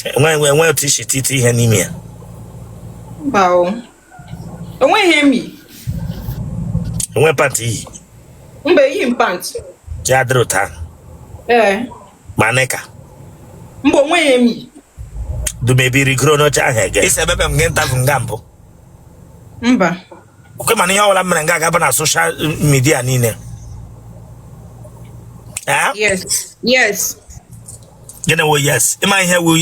Enwe otu i si titi ihe n'ime ya? Mba o. Onweghị ihe m yi. Enwe pant i yi? Mba, eyi m pant. Ya dịrị otu ahụ? Ee. Ma knicker? Mba, onweghị ihe m yi. Dumebi, rigoro n'oche ahụ ege. Ị sị emebe m gị interview nga mbụ? Mba. Okwe, mana ihe ọbụla m mere nga agaba na social media niile. Eh? Yes. Yes. Gịnị wụ yes? Ị ma ihe wụ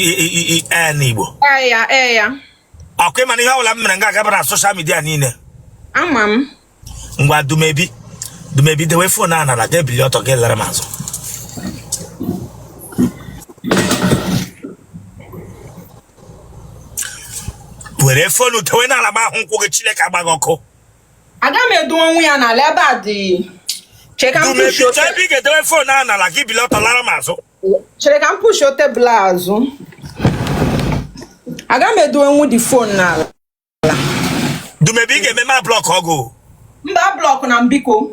ee n'Igbo? Ee ya, ee ya. Ọkwa ị ma na ihe ọbụla m mere nga agaba na social media niile? Ama m. Ngwa, Dumebi, Dumebi, dewe phone a n'ala, gị ebili ọtọ, gị lere m azụ. Were phone dewe n'ala m ahụ nkwụ gị, Chineke agba gị ọkụ. Aga m edowenwu ya n'ala ebe a dị. Chere ka m Dumebi, pushie chọọ ebe ị ga-edewe phone a n'ala, gị bili ọtọ lara m azụ. Chere ka m pushie tebụl a azụ. Aga m edowenwu the phone n'ala. Dumebi, ị ga-eme m a-block gị. Mba, a-blockna m biko.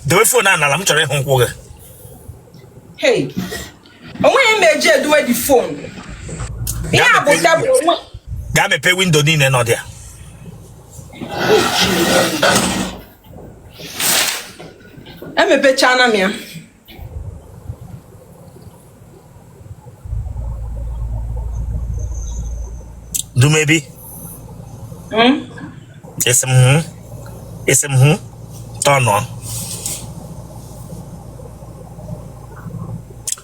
Dewe phone a n'ala, m chọrọ ịhụ nkwụ gị. Hey. Onweghị m eji edowe the phone. Ihe a bụ tebụl onwe. Gaa mepee window niile nọ there. Emepechana m ya. Dumebi. Ị sị m hụ. Ị sị m hụ. Tọnụọ.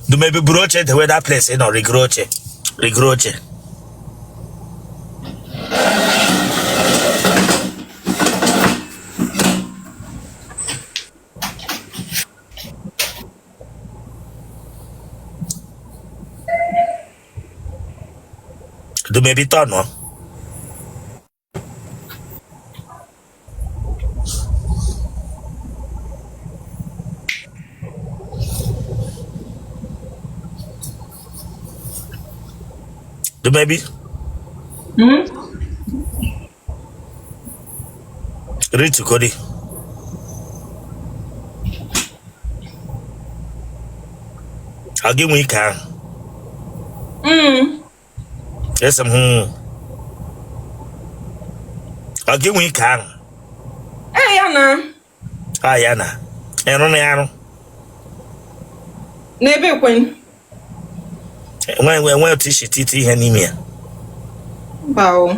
Dumebi, buru oche dewe that place ị nọ, rigoro oche. Rigoro oche. Dumebi, tọnụọ. Dumebi. Ritukodi. Ọ gị nwe ike ahụ? Ị sị m hụ. Ọ gị nwe ike ahụ? Ee, ya na. A ya na. Ị rụrụ ya arụ? N'ebe kwen. Enwe otu i si titi ihe n'ime ya? Mba o.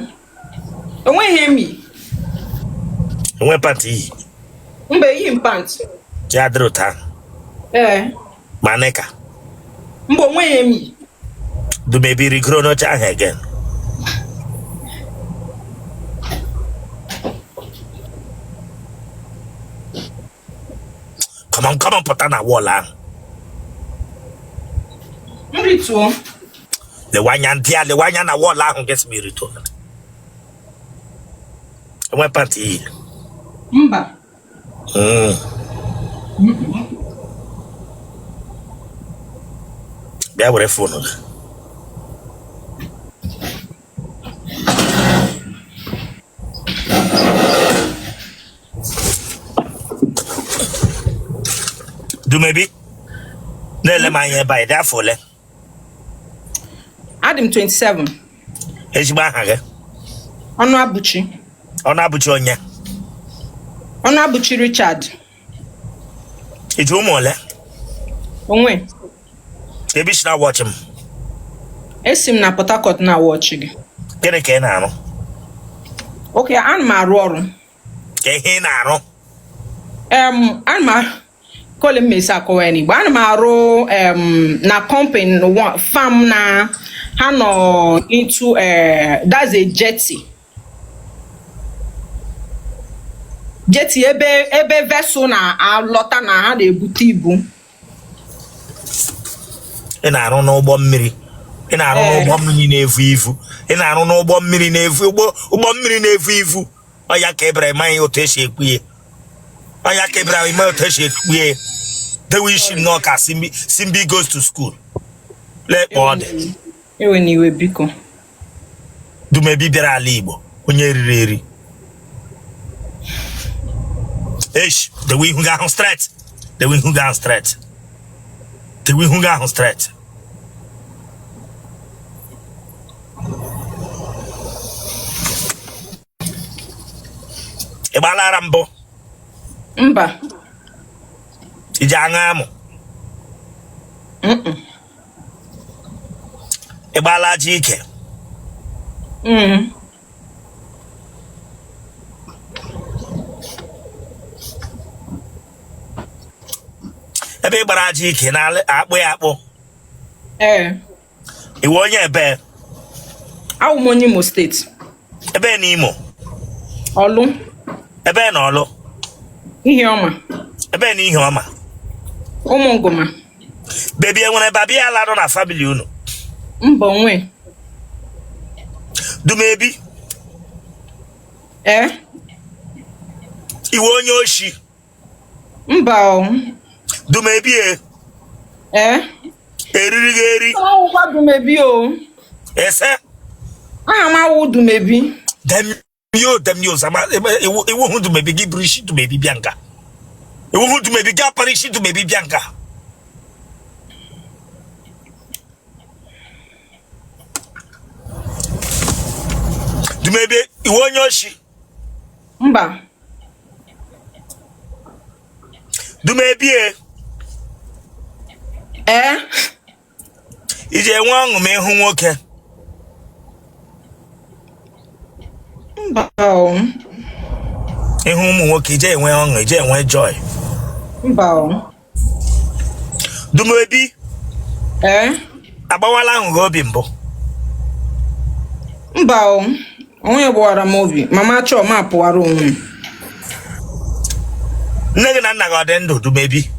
Onweghị ihe m yi. Enwe pant i yi? Mba, eyi m pant. Ya dịrị otu ahụ? Ee. Ma knicker? Mba, onweghị ihe m yi. Dumebi, rigoro n'oche ahụ again. Come on, come on, pụta na wall ahụ. M rituo. Lewe anya ndị a, lewe anya na wall ahụ, gị sị m rituo. Enwe pant i yi? Mba. Bịa were phone gị. Dumebi, na-ele m anya ebe a, ị dị afọ ole? Adị m 27. Ezigbo aha gị? Ọnụabụchi. Ọnụabụchi onye? Ọnụabụchi Richard. I ji ụmụ ole? Onwe. Ebe i si na-awatch m? Esi m na Port Harcourt na-awatch gị. Gịnị ka ị na-arụ? Okay, ana m arụ ọrụ. Kee ihe ị na-arụ? Ana m kole m esi akọwa ya n'Igbo. Ana m arụ na company farm na ha nọ into that's a jetty. Jetty ebe ebe vessel na-alọta na ha na-ebute ibu. Ị na-arụ n'ụgbọ mmiri? Ị na-arụ n'ụgbọ mmiri na-evu ivu? Ị na-arụ n'ụgbọ mmiri na-evu ụgbọ mmiri na-evu ivu? Ọ ya ka ị bịara ịmaghị otu esi ekwu ya. Ọ ya ka ị bịara ịma otu esi ekwu ya. Dewe isi m n'ọka. Simbi, Simbi goes to school. Lee kpa ọ dị. Ewena iwe biko. Dumebi bịara ala Igbo, onye riri eri. Esh, dewe ihu gị ahụ straight. Dewe ihu gị ahụ straight. Dewe ihu gị ahụ straight. Ị gbala ara mbụ? Mba. I ji aṅụ amụ? Ị gbala aja ike? Mm. Ebe ị gbara aja ike na-akpụ ya akpụ? Ee. Ị wụ onye ebe? Awụ m onye Imo steeti. Ebe na Imo? Ọlụ. Ebe na Ọlụ? Ihiọma. Ebe na Ihiọma? Ụmụngụma. Baby, enwere babi ala nọ na family unu? Mba, onwe. Dumebi. Ee. Ị wụ onye oshi? Mba o. Dumebi e. Ee. Eriri gị eri? Awụkwa Dumebi o. Ese? Aha m awụ Dumebi. Damn you, damn you, sama ị wụhụ Dumebi gị buru isi Dumebi bịa nga. Ị wụhụ Dumebi gị apara isi Dumebi bịa nga. Dumebi, ị wụ onye oshi? Mba. Dumebi e. Ee. I ji enwe ọṅụ ma ị hụ nwoke? Mba o. Ị hụ ụmụ nwoke, i ji enwe ọṅụ, i ji enwe joy? Mba o. Dumebi. Ee. Agbawala ahụ gị obi mbụ? Mba o. Onwe gbawara m obi. Ma m chọọ m apụwara onwe m. Nne gị na nna gị ọ dị ndụ, Dumebi?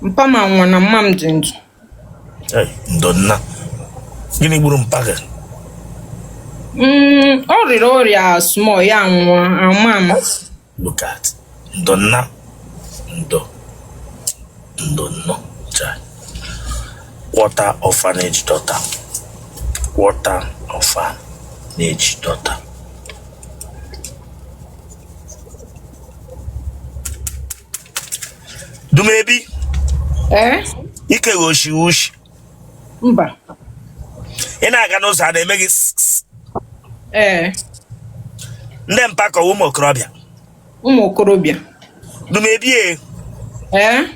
Mpa m anwụọ na mma m dị ndụ. Ndo nna. Gịnị gburu mpa gị? Ọ rịrị ọrịa small ya nwụọ, ama m. Look at. Ndo nna. Ndo. Ndo nnọọ. Chai. Water orphanage daughter. Water orphanage daughter. Dumebi. Ee? Ike gị oshi ushi? Mba. Ị na-aga n'ụzọ a na-eme gị Ee. Ndị mpa ka ụmụ okorobịa? Ụmụ okorobịa. Dumebi e. Ee?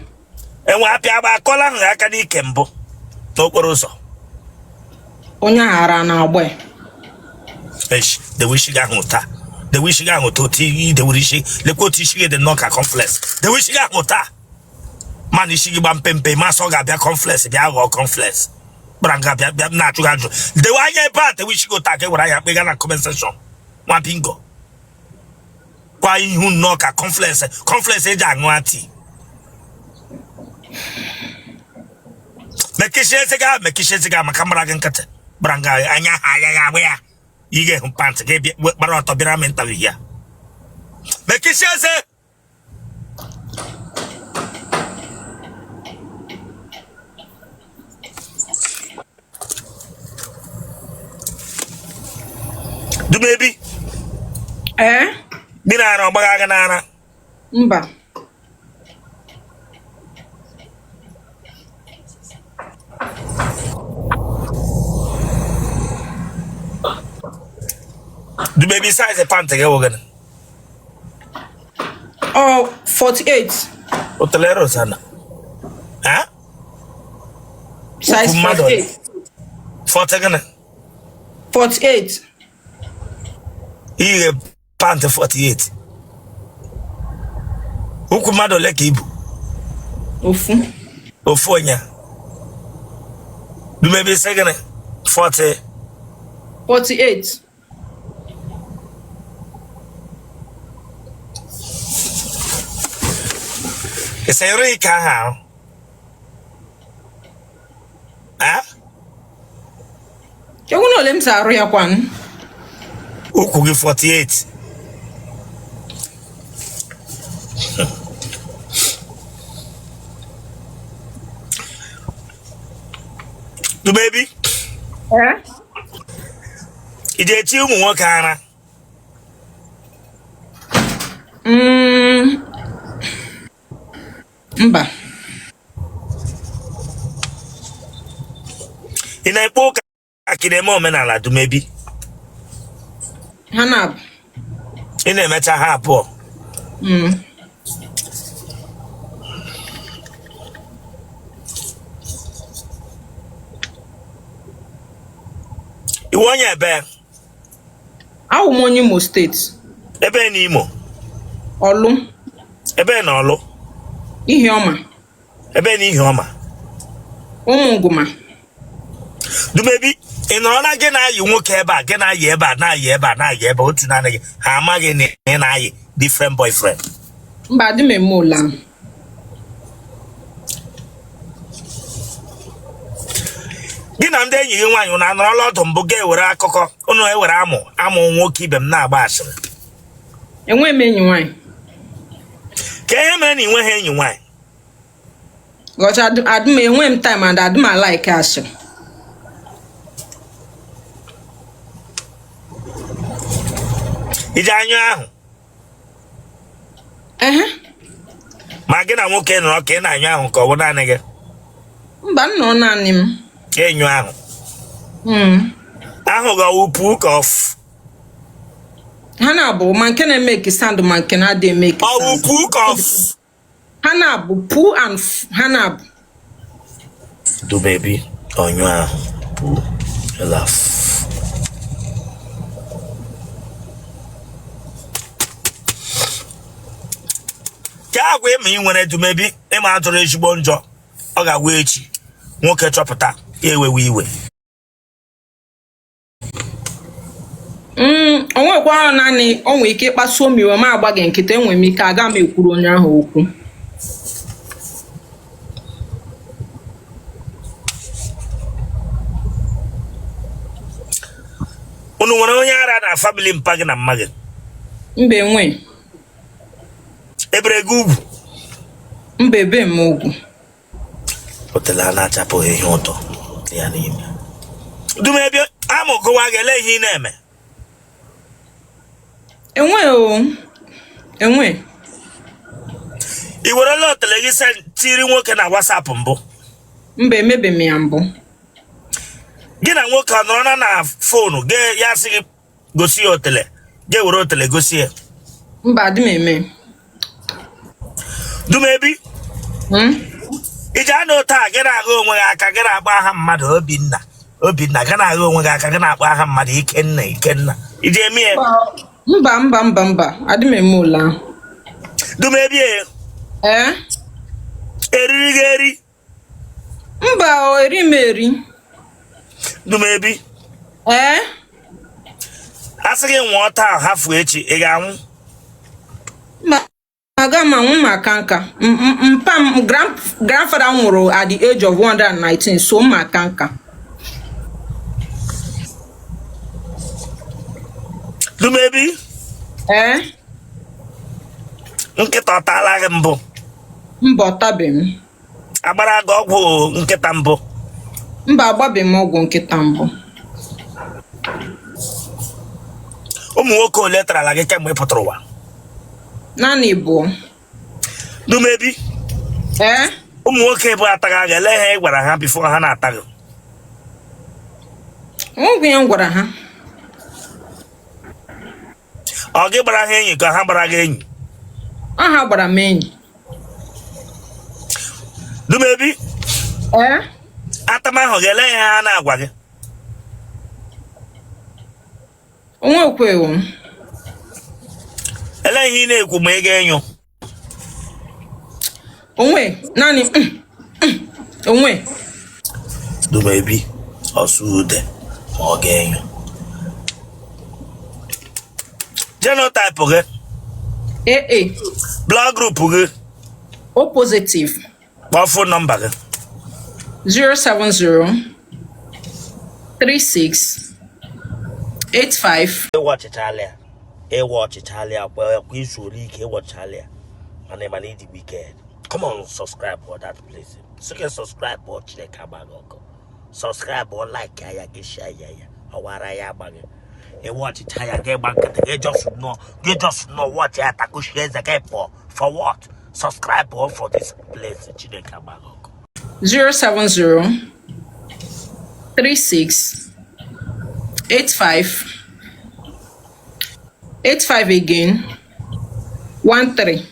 Enwe apịa agba akọla ahụ aka n'ike mbụ n'okporo ụzọ? Onye ara na-agba ya. Eshi, dewe isi gị ahụ taa. Dewe isi gị ahụ taa otu i dewere isi. Lekwa otu isi gị dị nnọọ ka cornflakes. Dewe isi gị ahụ taa. Mana isi gị gba mpempe, masị ọ ga-abịa cornflakes bịa ghọọ cornflakes. Gbara nga bịa bịa na-achụ gị ajụ. Dewe anya ebe a, dewe isi gị taa ka e were anya kpega na comment section. Nwa bingo. Kwa ihu nnọọ ka cornflakes, cornflakes eji aṅụ tii. Mekishie eze gị ahụ, mekishie eze gị ahụ maka mara gị nkịtị. Gbara nga anya ha agaghị agba ya. Ị ga-ehụ pant gị gbara ọtọ bịara m interview ya. Mekishie eze. Dumebi. Ee? Mmiri ara ọ gbagha gị n'ara? Mba. Dumebi, size pant gị wụ gịnị? Ọ 48. Otele Rosanna. Ha? Size Mmadụ 48. 40 gịnị? 48. Ihe pant 48. Ukwu mmadụ ole ka i bu? Ofu. Ofu onye. Dumebi sị gịnị? 40. 48. Ị sịrị ike ahụ ahụ? Ah? Egwu na ole m si arụ ya kwanụ? Ukwu gị 48. Dumebi. Eh? Ị ji echi ụmụ nwoke ara? Mba. Ị na-ekpe ụka ka ị na-eme omenala, Dumebi? Ha na-abụ. Ị na-emecha ha abụọ? Ị wụ onye ebe? Awụ m onye Imo State. Ebe na Imo? Ọlụ. Ebe na Ọlụ? Ihiọma. Ebe na Ihiọma? Ụmụngụma. Dumebi, ị nọrọ na gị na-ayị nwoke ebe a, gị na-ayị ebe a, na-ayị ebe a, na-ayị ebe a, otu naanị gị, ha amaghị na ị na-ayị different boyfriend? Mba, adị m eme ụla. Gị na ndị enyi gị nwaanyị, unu anọrọla ọdụ mbụ ga-ewere akụkọ unu ewere amụ amụ nwoke ibe m na-agba asịrị? Enweghị m enyi nwaanyị. Ka ihe mere na ị nweghị enyi nwaanyị? Gọcha, adị m enwe m time and adị m a-like asịrị. I ji anyụ ahụ? Ehe. Ma gị na nwoke nọrọ ka ị na-anyụ ahụ, ka ọ bụ naanị gị? Mba, m nọ naanị m. Ka ị nyụ ahụ? Ahụ gị ọ wụ pu ka ọ f? Ha na-abụ, ma nke na-emake sound, ma nke na-adịghị emake Ọ wụ sound. pu ka ọ f? Ha na-abụ pu and f, ha na-abụ. Dumebi, ọnyụ ahụ pu laf. Ka agwa ịma ị nwere, Dumebi, ịma atụrụ ezigbo njọ, ọ ga-agwa echi nwoke chọpụta ya ewewe iwe. O nwekwara naanị o nwere ike ịkpasuo m iwe, ma agba gị nkịtị, enwere m ike aga m ekwuru onye ahụ okwu. Unu nwere onye ara na family mpa gị na mma gị? Mba, enwe. Ebere gị ugwu? Mba, ebe m ugwu. Otele a na-achapụghị ihe ụtọ dị ya n'ime. Dumebi, amụ gụwa gị, ele ihe ị na-eme? Enwe o, enwe. I werela otele gị tiri nwoke na WhatsApp mbụ? Mba, emebe m ya mbụ. Gị na nwoke ọ nọrọ na phone gị, ya sị gị gosi ya otele, gị were otele gosi ya? Mba, adị m eme. Dumebi, ị ji anụ taa, gị na-agha onwe gị aka, gị na-akpọ aha mmadụ Obinna, Obinna, gị na-agha onwe gị aka, gị na-akpọ aha mmadụ Ikenna, Ikenna, i ji eme ya? Mba, mba, mba, mba, adị m eme ụla ahụ. Dumebi. Ee? Eriri gị eri? Mba o, eri m eri. Dumebi. Ee? A sị gị nwụọ taa, hafụ echi, ị ga-anwụ? Mba, aga m anwụ maka nka. Mpa m, grandfather nwụrụ at the age of 119, so m aka nka. Dumebi. Ee? Nkịta ọ taala gị mbụ? Mba, ọ tabeghị m. Agbara gị ọgwụ nkịta mbụ? Mba, agbabeghị m ọgwụ nkịta mbụ. Ụmụ nwoke ole tarala gị kemgbe ị pụtara ụwa? Naanị ịbụọ. Dumebi. Ee? Ụmụ nwoke bụ ataghị gị, ele ihe ị gwara ha before ha na-ata gị? Nwoke ya m gwara ha. Ọ gị gbara ha enyi ka ha gbara gị enyi? Ọ ha gbara m enyi. Dumebi. Ee? Atamahụ gị, ele ihe ha na-agwa gị? Onwekwe o. Ele ihe ị na-ekwu ma ị ga-enyo? Onwe naanị onwe. Dumebi, ọsụ ude ma ọ ga-enyo. Genotype gị? AA. Blood group gị? O positive. Kpọọ phone number gị. 070 36 85. Ịwa ọchịchalị ya, ịwa ọchịchalị ya kwa kwa izu ole ike ịwọchalị ya, mana mana ịdị wicked. Come on, subscribe for that place. Sị gị subscribe ọ, Chineke agba gị ọkụ. Subscribe ọ, like ya, gị share ya, ya ọwara ya agba gị. Ịwa ọchịcha ya, gị gba nkịtị, gị just nọ, gị just nọ watch ya, takushie eze gị pụọ. For what? Subscribe ọ for this place. Chineke agba gị ọkụ. 070 36 85 85 again. 13.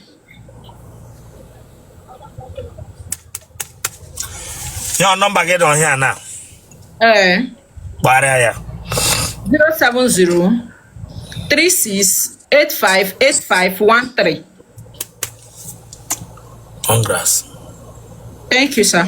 Ihe nọmba gị dị ọhịa na? Ee. Kpara ya. 070 36 85 85 13. Congrats. Thank you, sir.